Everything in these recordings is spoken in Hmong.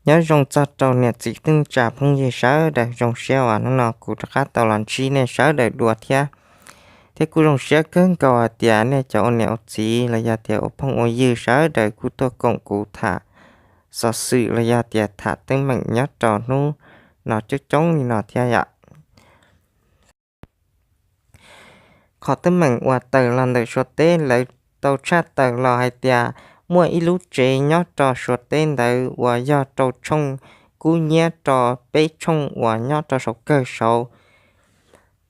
Nyob zoo txog rau niam txiv kwv tij neej tsa phooj ywg sawv daws, zoo siab uas hnub no kuv rov qab tau los ntsib nej sawv daws dua thiab. Thiab kuj zoo siab kawg nkaus hais tias nej cov ua niam ua txiv los yog tias ua phooj ua ywg sawv daws kuj tuaj koom kuv tham xov xwm los yog tias tham teeb meem nyob rau hnub no coob coob li no thiab yom. Qhov teeb meem uas tawm los ntawm Suav teb, lawv tau tshaj tawm los hais tias muaj ib lub tsev nyob rau Suav teb ntawd uas yog rau tshooj kub nyiab rau peb tshooj uas nyob rau saum kawg saud,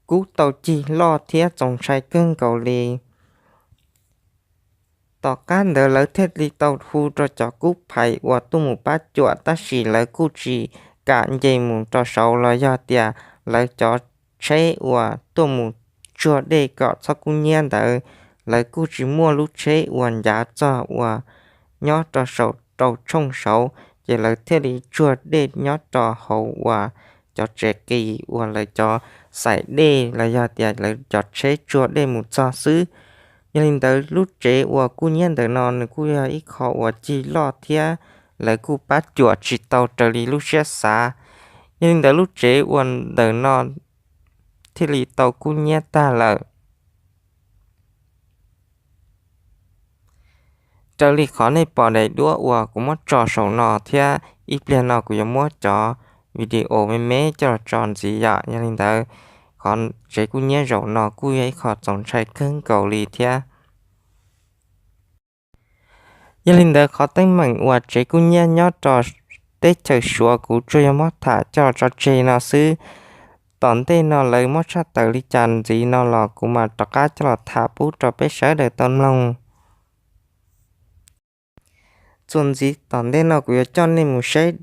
kub tau cig loj thiab txaus ntshai kawg nkaus li. Tom qab ntawd lawv thiaj li tau hu rau cov kub phais uas tuaj mus pab cuam, tab sis lawv kuj tsis kam nce mus rau saud los yog tias lawv cov tsheb uas tuaj mus tsuag dej kom txhob kub nyiab ntawd, lawv kuj tsis muaj lub tsheb uas ncav txog uas nyob rau saum rau tshooj saud, ces lawv thiaj li tsuag dej nyob rau hauv uas cov tsev qis uas lawv cov xaim dej los yog tias lawv cov tsheb tsuag dej mus txog xwb. Yog li ntawd lub tsev uas kub nyiab ntawm no nws kuj yog ib qho uas cig loj thiab lawv kuj pab cuam tsis tau raws li lub siab xav. Yog li ntawd lub tsev uas ntawm no thiaj li tau kub nyiab tag lawm. Raws li qhov nej pom daim duab uas kuv muab tso saum no thiab ib pliag no kuv yuav muab cov video me me coj los tso ntxiv yom. Yog li ntawd qhov tsev kub nyiab zaum no kuj yog ib qho txaus ntshai kawg nkaus li thiab. Yog li ntawd qhov teeb meem uas tsev kub nyiab nyob rau teb chaws Suav kuv tsuas yog muab tham coj los tso tseg no xwb. Tom ntej no lawv muab tshaj tawm li cas ntxiv no los kuv mam rov qab coj los tham pub rau peb sawv daws tau mloog. Txuas ntxiv tom ntej no kuv yuav coj nej mus saib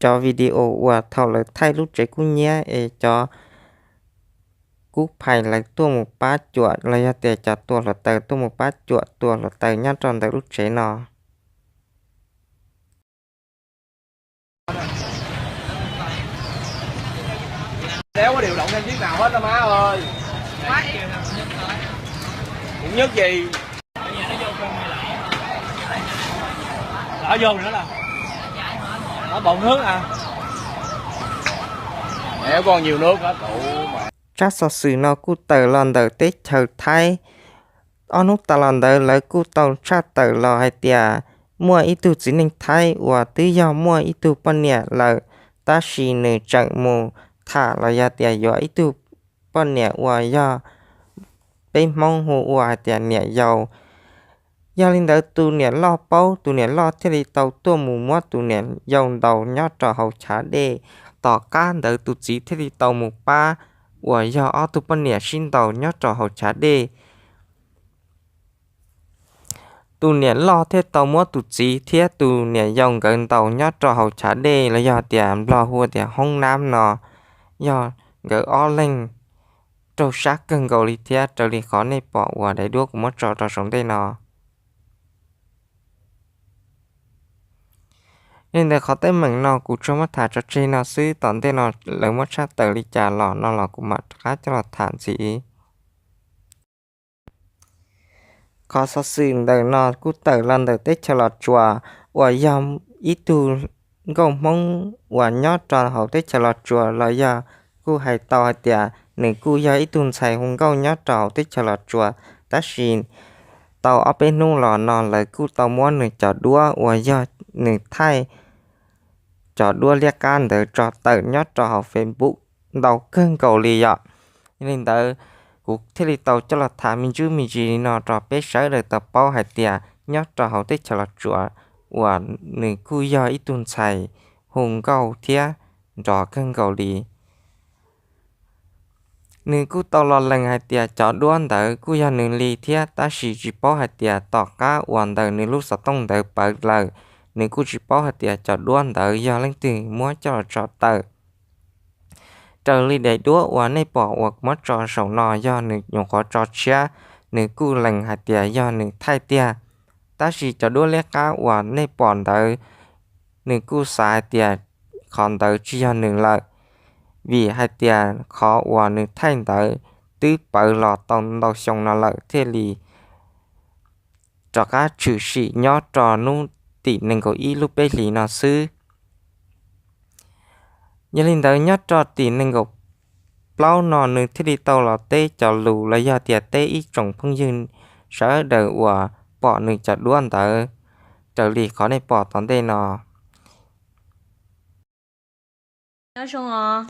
cov video uas thaum lawv thaij lub tsev kub nyiab es cov kub phais lawv tuaj mus pab cuam los yog tias cov tua hluav taws tuaj mus pab cuam tua hluav taws nyob rau ntawm lub tsev no. Tsab xov xwm no kuj tawm los ntawm teb chaws Thaib. Ob hnub tas los ntawd lawv kuj tau tshaj tawm los hais tias muaj ib tug txiv neej Thaib uas twb yog muaj ib tug poj niam lawm, tab sis nws tseem mus tham los yog tias yuav ib tug poj niam uas yog peb Hmoob hu ua hais tias niam yau. Yog li ntawd tus niam loj paub, tus niam loj thiaj li tau tuaj mus muab tus niam yau ntaus nyob rau hauv chav dej. Tom qab ntawd tus txiv thiaj li tau mus pab uas yog ob tug poj niam sib ntaus nyob rau hauv chav dej. Tus niam loj thiaj tau muab tus txiv thiab tus niam yau nkawd ntaus nyob rau hauv chav dej los yog tias Nplog hu tias hoob nab no, yog nkawd ob leeg raug sab kawg nkaus li thiab raws li qhov nej pom uas daim duab kuv muab tso rau saum ntej no. Yog li ntawd qhov teeb meem no kuv tsuas muab tham tso tseg no xwb, tom ntej no lawv muab tshaj tawm li cas los no los kuv mam rov qab coj los tham ntxiv. Qhov xov xwm ntawm no kuj tawm los ntawm teb chaws Los Tsuas uas yog ib tug nkauj Hmoob uas nyob rau hauv teb chaws Los Tsuas los yog kuj hais tau hais tias nws kuj yog ib tug ntxhais hu nkauj nyob rau hauv teb chaws Los Tsuas, tab sis tau ob peb hnub los no lawv kuj tau muab nws cov duab uas yog nws thaij cov duab liab qab ntawd tso tawm nyob rau hauv Facebook ntau kawg nkaus li yom. Yog li ntawd, kuv thiaj li tau coj los tham me ntsis me ntsis li no rau peb sawv daws tau paub hais tias nyob rau hauv teb chaws Los Tsuas uas nws kuj yog ib tug ntxhais hu nkauj thiab nrov kawg nkaus li. Nws kuj tau los lees hais tias cov duab ntawd kuj yog nws li thiab, tab sis tsis paub hais tias tom qab uas ntawm nws lub xov tooj ntawd pawv lawm, nws kuj tsis paub hais tias cov duab ntawd yog leej twg muab coj los tso tawm. Raws li daim duab uas nej pom uas kuv muab tso saum no yog nws nyuam qhuav tso tshiab, nws kuj lees hais tias yog nws thaij tiag. Tab sis cov duab liab qab uas nej pom ntawd, nws kuj xav hais tias qhov ntawd tsis yog nws lawm, vim hais tias qhov uas nws thaij ntawd twb pawv los tau ntau xyoo no lawm thiaj li rov qab tshwm sim nyob rau hnub tim nees nkaum ib lub peb hlis no xwb. Yog li ntawd nyob rau tim nees nkaum plaub no nws thiaj li tau los teb cov lus los yog tias teb ib tsoom phooj ywg sawv daws uas pom nws cov duab ntawd raws li qhov nej pom tom ntej no. Nyob zoo os.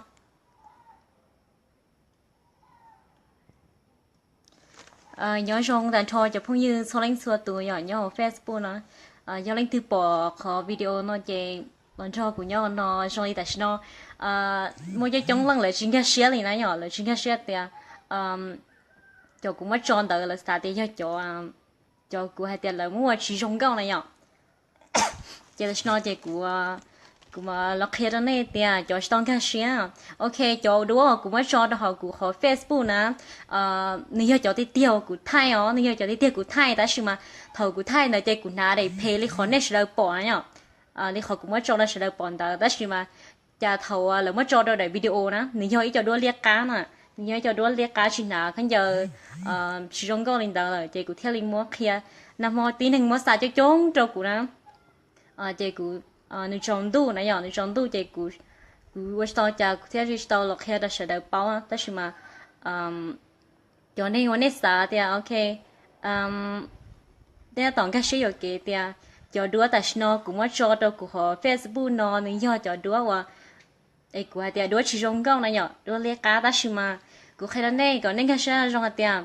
Nyob zoo tag nrho cov phooj ywg txhua leej txhua tus yom nyob hauv Facebook no. Yog leej twg pom qhov video no ces los nrog kuv nyob no zoo li tam sim no. Muaj coob coob leej lawv tsis nkag siab li na yom, lawv tsis nkag siab tias cov kuv muab tso ntawd lawv xav tias yog cov, cov kuv hais tias lawv muab ua tsis zoo nkauj na yom. Ces tam sim no ces kuv, kuv mam los qhia rau nej tias cov tsis tau nkag siab. Ok, cov duab kuv muab tso rau hauv kuv qhov Facebook na, nws yog cov tiag tiag uas kuv thaij os, nws yog cov tiag tiag kuv thaij tab sis mas thaum kuv thaij ntawd ces kuv hnav daim phem li qhov nej sawv daws pom na yom, li qhov kuv muab tso rau sawv daws pom ntawd tab sis mas cas thaum lawv muab tso rau daim video na nws yog ib co duab liab qab na, nws yog ib co duab liab qab tsis hnav khaub ncaws tsis zoo nkauj li ntawd lawm ces kuv thiaj li muab qhia. Nag hmo tib neeg muab xa coob coob rau kuv na, ces kuv, nws tsaus ntuj na yom, nws tsaus ntuj ces kuv, kuv ua tsis tau cas kuv thiaj li tsis tau los qhia rau sawv daws paub tab sis mas cov neeg uas nej xav tias ok, nej tab tom nkag siab yuam kev tias cov duab tam sim no kuv muab tso rau kuv qhov Facebook no nws yog cov duab uas es kuv hais tias duab tsis zoo nkauj na yom, duab liab qab tab sis mas kuv qhia rau nej kom nej nkag siab zoo hais tias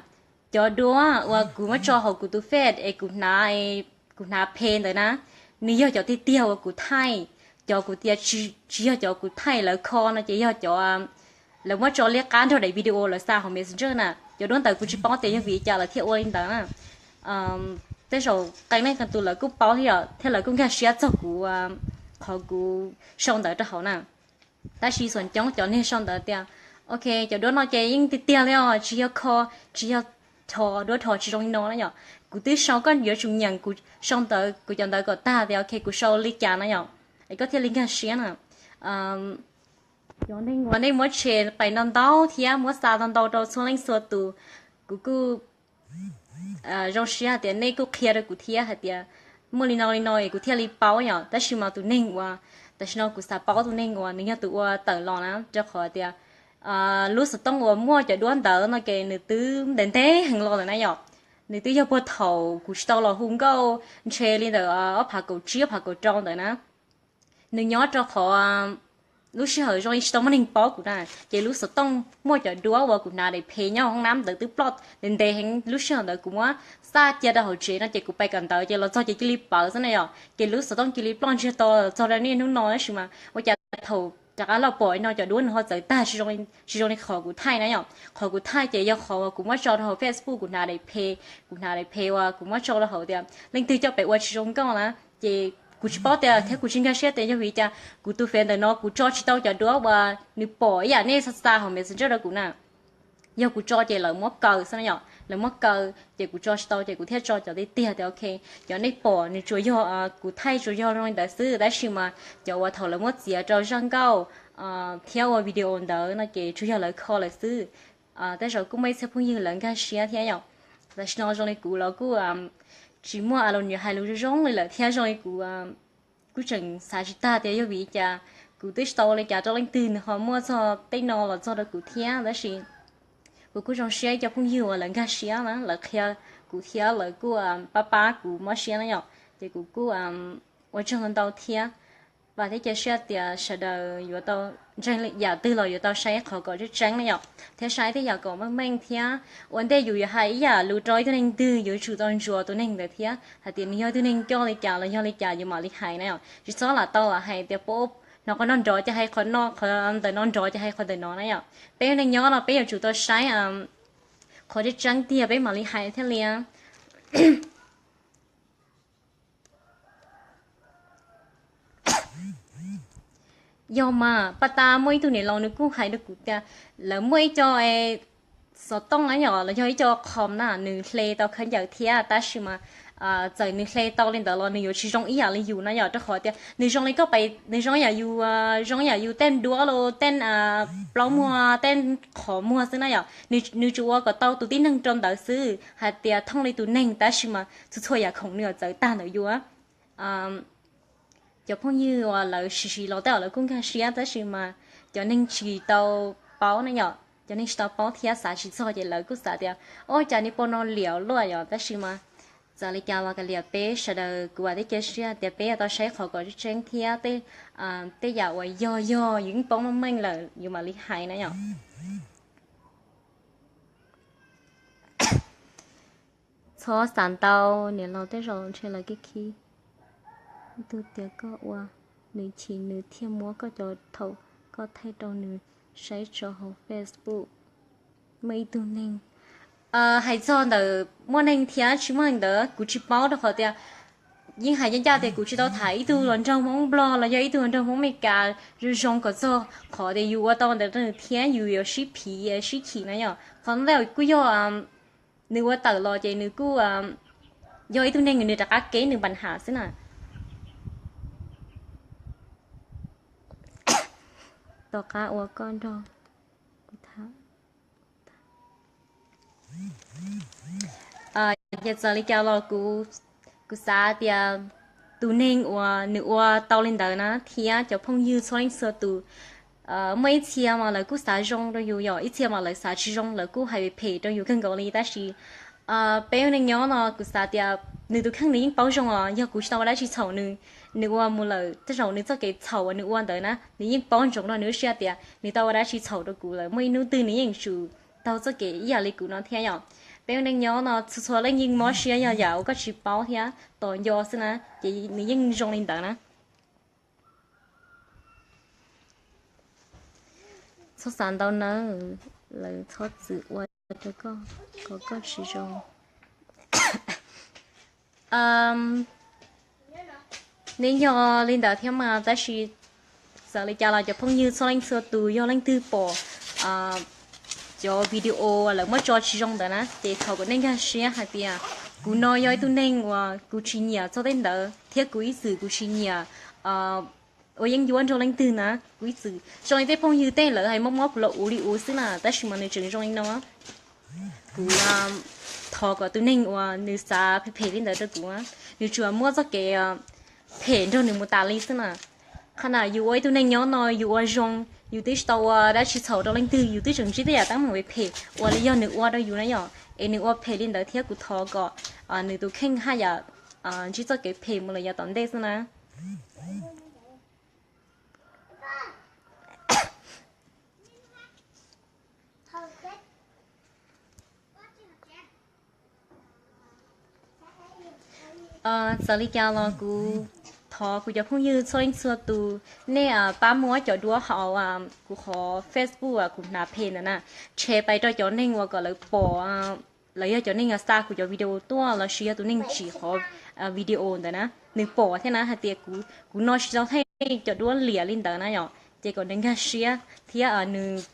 cov duab uas kuv muab tso hauv kuv tus Face es kuv hnav, kuv hnav phem ntawd na, nws yog cov tiag tiag uas kuv thaij. Cov kuv tias tsis yog cov kuv thaij lawv kho no ces yog cov lawv muab tso liab qab nrog daim video lawv xa hauv Messenger na. Cov duab ntawd kuv tsis paub tias yog vim li cas lawv thiaj ua li ntawd na. Tej zaum qee leej qee tus lawv kuj paub thiab yom, thiab lawv kuj nkag siab txog kuv, qhov kuv sau ntawd rau hauv na. Tab sis xuam coob cov neeg sau ntawd tias ok, cov duab no ces yeej tiag tiag li os, tsis yog kho, tsis yog rho, duab rho tsis zoo li no na yom. Kuv twb sau koj yuav tsum nyeem kuv sau ntawd, kuv cov ntawd kom tag tias ok kuv sau li cas na yom, es koj thiaj li nkag siab na. Cov neeg uas nej muab share pais ntau ntau thiab muab xa ntau ntau rau txhua leej txhua tus, kuv kuj zoo siab hais tias nej kuj qhia rau kuv thiab hais tias muaj li no li no es kuv thiaj li paub yom. Tab sis mas tus neeg uas tam sim no kuv xav paub tus neeg uas nws yog tus ua tawm los na, rau qhov tias lub xov tooj uas muaj cov duab ntawd no ces nws twb ntev ntev heev los lawm na yom. Nws twb yog puag thaum kuv tsis tau los hu nkauj ntshe li ntawm ob phav kaum tsib ob phav kaum rau ntawd na. Nws nyob rau qhov lub sij hawm zoo li tsis tau muaj neeg paub kuv na, ces lub xov tooj muaj cov duab uas kuv hnav daim phem nyob hoob nab ntawd twb ploj ntev ntev heev. Lub sij hawm ntawd kuv muab xa cia rau hauv tsev no ces kuv pais kawm ntawv ces los txog ces cia li pawv xwb na yom. Ces lub xov tooj cia li ploj ntsiag to txog rau niaj hnub no tab sis mas ua cas thaum rov qab los pom no cov duab nws ho txawv tag, tsis zoo li qhov kuv thaij na yom. Qhov kuv thaij ces yog qhov uas kuv muab tso rau hauv Facebook, kuv hnav daim phem, kuv hnav daim phem uas kuv muab tso rau hauv tias leej twg coj pem ua tsis zoo nkauj na. Ces kuv tsis paub tias thiab kuv tsis nkag siab tias yog vim cas kuv tus Face ntawm no kuv tso tsis tau cov duab uas nws pom ib yam nej xa xa hauv Messenger rau kuv na. Yog kuv tso ces lawv muab kaw xwb na yom, lawv muab kaw ces kuv tso tsis tau ces kuv thiaj tso cov tiag tiag tias ok, cov nej pom nws tsuas yog kuv thaij tsuas yog zoo li ntawd xwb tab sis mas cov uas thaum lawv muab txiav rau zaj nkauj thiab ua video ntawd no ces tsuas yog lawv kho lawm xwb. Tej zaum kuj muaj ib txhia phooj ywg lawv nkag siab thiab yom. Tam sim no zoo li kuv los kuj tsis muaj a los nws hais lus zoo zoo li lawm thiab zoo li kuv kuj tseem xav tsis tag tias yog vim li cas kuv twb tsis tau ua li cas rau leej twg nws ho muaj txog tej no los txog rau kuv thiab tab sis kuv kuj zoo siab ib co phooj ywg uas lawv nkag siab na, lawv qhia kuv thiab lawv kuj pab pab kuv mob siab na yom. Ces kuv kuj ua tsaug ntau ntau thiab. Vam thiab cia siab tias sawv daws yuav tau ntseeg yam twg los yuav tau saib qhov kom tseeb tseeb na yom, thiab saib tej yam kom meej meej thiab. Ua ntej yus yuav hais ib yam lus rau ib tug neeg twg yuav tsum tau ntsuas tus neeg ntawd thiab hais tias nws yog ib tug neeg coj li cas los yog li cas yus mam li hais na yom. Tsis txhob lam tau lam hais tias peb hnov qhov no nrov ces hais qhov no, qhov ntawm no nrov ces hais qhov ntawm no na yom. Peb neej nyob no peb yuav tsum tau saib qhov tseeb tseeb tiag peb mam li hais thiaj li. Yog mas paj tag muaj ib tug niam laus nws kuj hais rau kuv tias lawv muaj ib co xov tooj na yom, los yog ib co qhom na nws hle tau khaub ncaws thiab tab sis mas txawm nws hle tau li ntawd los nws yuav tsis zoo ib yam li yus na yom, rau qhov tias nws zoo li koj pais, nws zoo ib yam yus, zoo ib yam yus tej duab los tej plaub muag tej qhov muag xwb na yom. Nws tsuas ua kom tau tus tib neeg rau ntawd xwb hais tias thooj li tus neeg tab sis mas txhua txhua yam khoom nws txawv tag ntawm yus. Cov phooj ywg uas lawv siv siv los tej zaum lawv kuj nkag siab tab sis mas cov neeg tsis tau paub na yom, cov neeg tsis tau paub thiab xav tsis txog ces lawv kuj xav tias, o, cas nws pom no liam luaj yom. Tab sis mas txawm li cas los kav liam, peb sawv daws kuv vam thiab cia siab tias peb yuav tau saib qhov kom tseeb tseeb thiab tej yam uas yog yog yus yeej paub meej meej lawm yus mam li hais na yom. Txhob xav ntau, niam laus tej zaum ntshe lawv kev khib. Ib tug tias koj ua nws chim nws thiaj muab koj cov thaum koj thaij rau nws saib tso hauv Facebook. Muaj ib tug neeg, hais txog ntawm muaj neeg thiab tsis muaj neeg ntawd kuv tsis paub rau qhov tias yeej hais ncaj ncaj tias kuv tsis tau tham ib tug hluas nraug Hmoob Nplog los yog ib tug hluas nraug Hmoob Amelikas zoo zoo kom txog qhov tias yus ua tau ntawd rau nws thiab yus yuav sib phiv sib chim na yom. Qhov ntawd kuj yog, nws ua tawm los ces nws kuj yog ib tug neeg nws rov qab keb nws npa ham xwb na. Tom qab uas koj nrog kuv tham, ces txawm li cas los kuv xav tias tus neeg uas nws ua tau li ntawd na thiab cov phooj ywg txhua leej txhua tus, muaj ib txhia mas lawv kuj xav zoo rau yus yom, ib txhia mas lawv xav tsis zoo, lawv kuj hais phem rau yus kawg nkaus li. Tab sis peb ua neej nyob no kuv xav tias nws tus kheej nws yeej paub zoo os, yog kuv tsis tau ua dab tsi txhaum nws, nws ua mus lawm tej zaum nws txoj kev txhaum uas nws ua ntawd na nws yeej paub ntsoov rau nws lub siab tias nws tau ua dab tsi txhaum rau kuv lawm, muaj ib hnub twg nws yeej yuav tsum taug txoj kev ib yam li kuv no thiab yom. Peb ua neej nyob no txhua txhua leej yeej mob siab yog yam uas koj tsis paub thiab tos nco xwb na, ces nws yeej zoo li ntawd na. Txhob xav ntau nawb, lawv txhob txwm ua rau koj kom koj tsis zoo. Nws yog li ntawd thiab mas, tab sis txawm li cas los cov phooj ywg txhua leej txhua tus yog leej twg pom cov video lawv muab tso tsis zoo ntawd na ces thov kom nej nkag siab hais tias kuv no yog ib tug neeg uas kuv tsis nyiam txog tej ntawd thiab kuv ib txwm kuv tsis nyiam ua yeeb ncuab nrog leej twg na. Kuv ib txwm zoo li tej phooj ywg tej lawv hais mob mob kuv los ua li ua xwb na, tab sis mas nws tseem zoo li no. Kuv thov kom tus neeg uas nws xav phem phem li ntawd rau kuv, nws tsuas muab txoj kev phem nrog nws mus tas li xwb na. Qhov na yus ua ib tug neeg nyob no yus ua zoo, yus twb tsis tau ua dab tsi txhaum rau leej twg, yus twb tseem ntsib tej yam teeb meem phem ua li yog nws ua rau yus na yom, es nws ua phem li ntawd thiab kuv thov kom nws tus kheej haj yam ntsib txoj kev phem mus lawm yav tom ntej xwb na. Txawm li cas los kuv thov kuv cov phooj ywg txhua leej txhua tus, nej pab muab cov duab hauv kuv qhov Facebook kuv hnav phem ntawd na, share pais rau cov neeg uas kom lawv pom, lawv yog cov neeg xa kuv cov video tuaj lossis yog tus neeg tsim qhov video ntawd na, nws pom thiab na hais tias kuv no tsis tau thaij cov duab liam li ntawd na yom, ces kom nws nkag siab thiab nws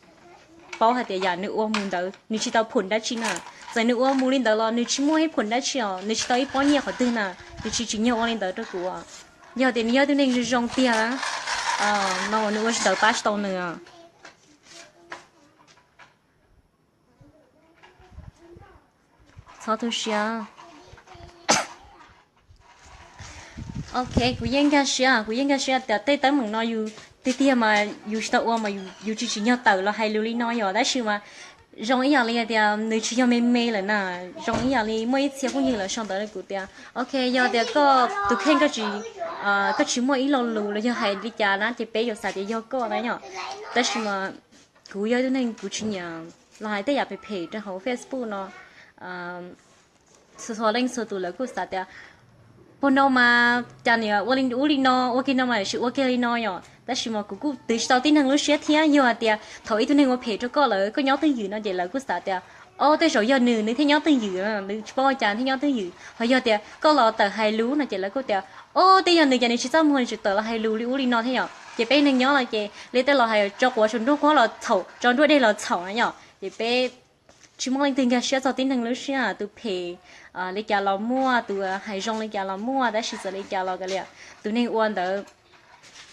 paub hais tias yam nws ua mus ntawd nws tsis tau phom dab tsi na. Txawm nws ua mus li ntawd los nws tsis muaj ib phom dab tsi os, nws tsis tau ib pob nyiaj qhov twg na, nws tsis tsim nyog ua li ntawd rau kuv. Yog tias nws yog tus neeg zoo zoo tiag no nws ua tsis tau pab tsis tau nws. Txhob tu siab. Ok, kuv yeej nkag siab, kuv yeej nkag siab tias tej teeb meem no yus tiag tiag mas yus tsis tau ua mas yus tsis tsim nyog tawm los hais lus li no yom, tab sis mas zoo ib yam li tias nws tsis yog me me lawm na, zoo ib yam li muaj ib txhia phooj ywg lawv sau ntawv rau kuv tias, ok, yog tias koj tus kheej koj tsis, koj tsis muaj ib lo lus los yog hais li cas na ces peb yuav xav tias yog koj na yom, tab sis mas kuv yog ib tug neeg kuv tsis nyiam los hais tej yam phem phem rau hauv Facebook no. Txhua txhua leej txhua tus lawv kuj xav tias, puag no mas cas niam ua li ub li no, ua kiag no mas sim ua kiag li no yom, tab sis mas kuv kuj twv tsis tau tib neeg lub siab thiab. Yog hais tias thaum ib tug neeg ua phem rau koj lawm koj nyob twj ywm no ces lawv kuj xav tias, o, tej zaum yog nws nws thiaj nyob twj ywm, nws tsis paub ua cas thiaj nyob twj ywm. Ho yog tias koj los tawm hais lus no ces lawv kuj tias, o, tej yog nws cas nws tsis txaj muag nws tseem tawm los hais lus li ub li no thiab yom. Ces peb neeg nyob no ces li tej los hais tso quav tso nruab quab los txhaum, tso nruab deg los txhaum na yom. Ces peb tsis muaj leej twg nkag siab txog tib neeg lub siab, tus phem li cas los muaj, tus hais zoo li cas los muaj, tab sis txawm li cas los kav liam, tus neeg ua ntawd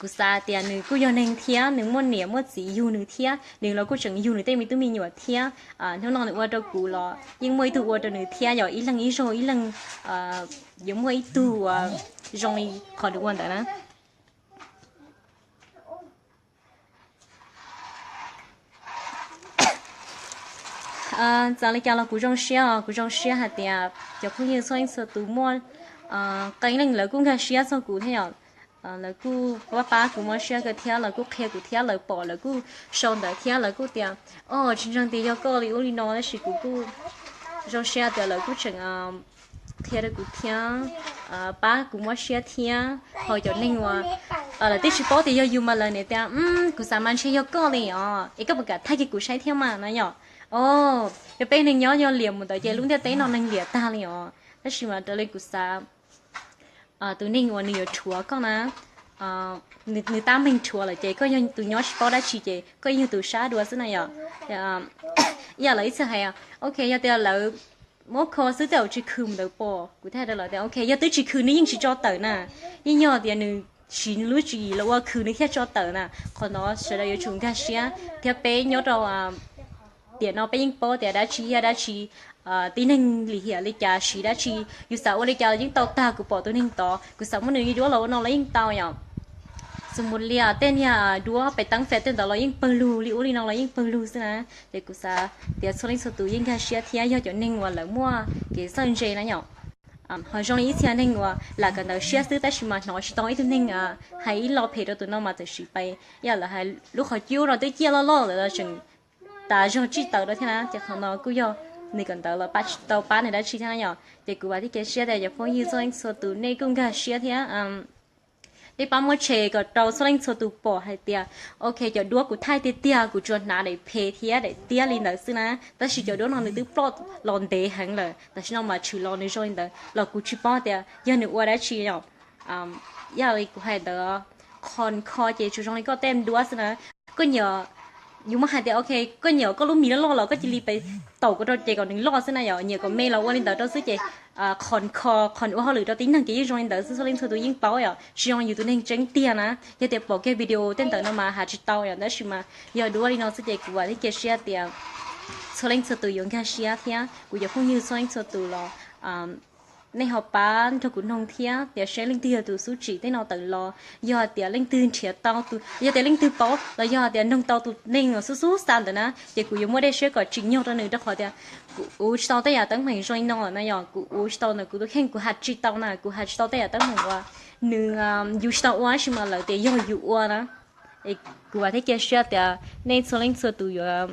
kuv xav tias nws kuj yog neeg thiab, nws muaj niam muaj txiv yug nws thiab, nws los kuj tseem yug nws tej me tub me nyuam thiab. Hnub no nws ua rau kuv los yeej muaj ib tug ua rau nws thiab, yog ib leeg ib zaug ib leeg yuav muaj ib tug uas zoo li qhov nws ua ntawd na. Txawm li cas los kuv zoo siab os, kuv zoo siab hais tias cov phooj ywg txhua leej txhua tus muaj qee leej lawv kuj nkag siab txog kuv thiab yom. Lawv kuj pab pab kuv mob siab kawg thiab, lawv kuj qhia kuv thiab, lawv pom lawv kuj sau ntawv thiab, lawv kuj tias, o, tsis ntseeg tias yog koj li ub li no, tab sis kuv kuj zoo siab tias lawv kuj tseem qhia rau kuv thiab, pab kuv mob siab thiab. Ho cov neeg uas lawv twb tsis paub tias yog yus mas lawv nim tias, kuv xav mas ntshe yog koj li os, es koj puas kam thaij kiag kuv saib thiab mas no yom. O, yog peb neeg nyob yog liam mus ntawd ces lub ntiaj teb no neeg liam tag li os. Tab sis mas raws li kuv xav, tus neeg uas nws yuav rhuav koj na, nws tab meeg rhuav lawm ces koj yog tus nyob tsis paub dab tsi ces koj yeej yog tus sab dua xwb na yom. Ib yam lawv ib txhia hais, ok, yog tias lawv muab kho xwb tej zaum tsis khwv mus ntawd pom. Kuv thiaj hais rau lawv tias, ok, yog twb tsis khwv nws yeej tsis tso tawm na, yeej yog tias nws siv lub tswv yim los ua khwv nws thiaj tso tawm na. Qhov no sawv daws yuav tsum nkag siab thiab. Peb nyob rau tiam no peb yeej paub tias dab tsi yog dab tsi, tib neeg lim hiam li cas siv dab tsi, yus xav ua li cas los yeej tau tag. Kuv pom tus neeg tod kuv xav muab nws li duab los ua no los yeej tau yom. Xws mus li tej niag duab pem teeb fem tej ntawd los yeej pawg lug, li ub li no los yeej pawg lug xwb na. Ces kuv xav tias txhua leej txhua tus yeej nkag siab thiab, yog cov neeg uas lawv muaj kev txawj ntse na yom. Ho zoo li ib txhia neeg uas lam kawm ntawv siab xwb tab sis mas hnov tsis tau ib tug neeg hais ib lo phem rau tus no mas txawm siv pais, ib yam lawv hais lub qhov cub no twb ciaj loj loj lawm los tseem tas zog tsij tawm rau thiab na. Ces qhov no kuj yog nws kawm ntawv los pab tsis tau pab nws dab tsi thiab na yom. Ces kuv vam thiab cia siab tias cov phooj ywg txhua leej txhua tus nej kuj nkag siab thiab, nej pab muab share kom rau txhua leej txhua tus pom hais tias, ok, cov duab kuv thaij tiag tiag, kuv tsuas hnav daim phem thiab daim tiab li ntawd xwb na, tab sis cov duab no nws twb ploj los ntev heev lawm, tam sim no mas tshwm los nws zoo li ntawd los kuv tsis paub tias yog nws ua dab tsi yom. Yog li kuv hais ntawd, qhov kho ces tsuas zoo li koj tej duab xwb na. Koj nyiam, yus muab hais tias, ok, koj nyiam koj lub mis loj loj los koj cia li pais taum kom rau ces kom nws loj xwb na yom. Nyiam kom me los ua li ntawd rau xwb ces qhov kho, qhov ua hauj lwm rau tib neeg ces yeej zoo li ntawd xwb, txhua leej txhua tus yeej paub yom, tsis zoo yus tus neeg tseeb tiag na. Yog tias pom kiag video tej ntawm no mas hais tsis tau yom, tab sis mas yog duab li no xwb ces kuv vam thiab cia siab tias txhua leej txhua tus yuav nkag siab thiab. Kuv cov phooj ywg txhua leej txhua tus los nej ho pab nrog kuv noog thiab tias seb leej twg yog tus xub tsim tej no tawm los, yog tias leej twg nrhiav tau tus, yog tias leej twg paub los yog tias noog tau tus neeg uas xub xub xa ntawd na ces kuv yuav muab dej siab kom tsim nyog rau nws rau qhov tias kuv uv tsis tau tej yam teeb meem zoo li no na yom. Kuv uv tsis tau ntawm kuv tus kheej, kuv hais tsis tau na, kuv hais tsis tau tej yam teeb meem uas nws, yus tsis tau ua tab sis mas lawv tias yog yus ua na. Es kuv vam thiab cia siab tias nej txhua leej txhua tus yuav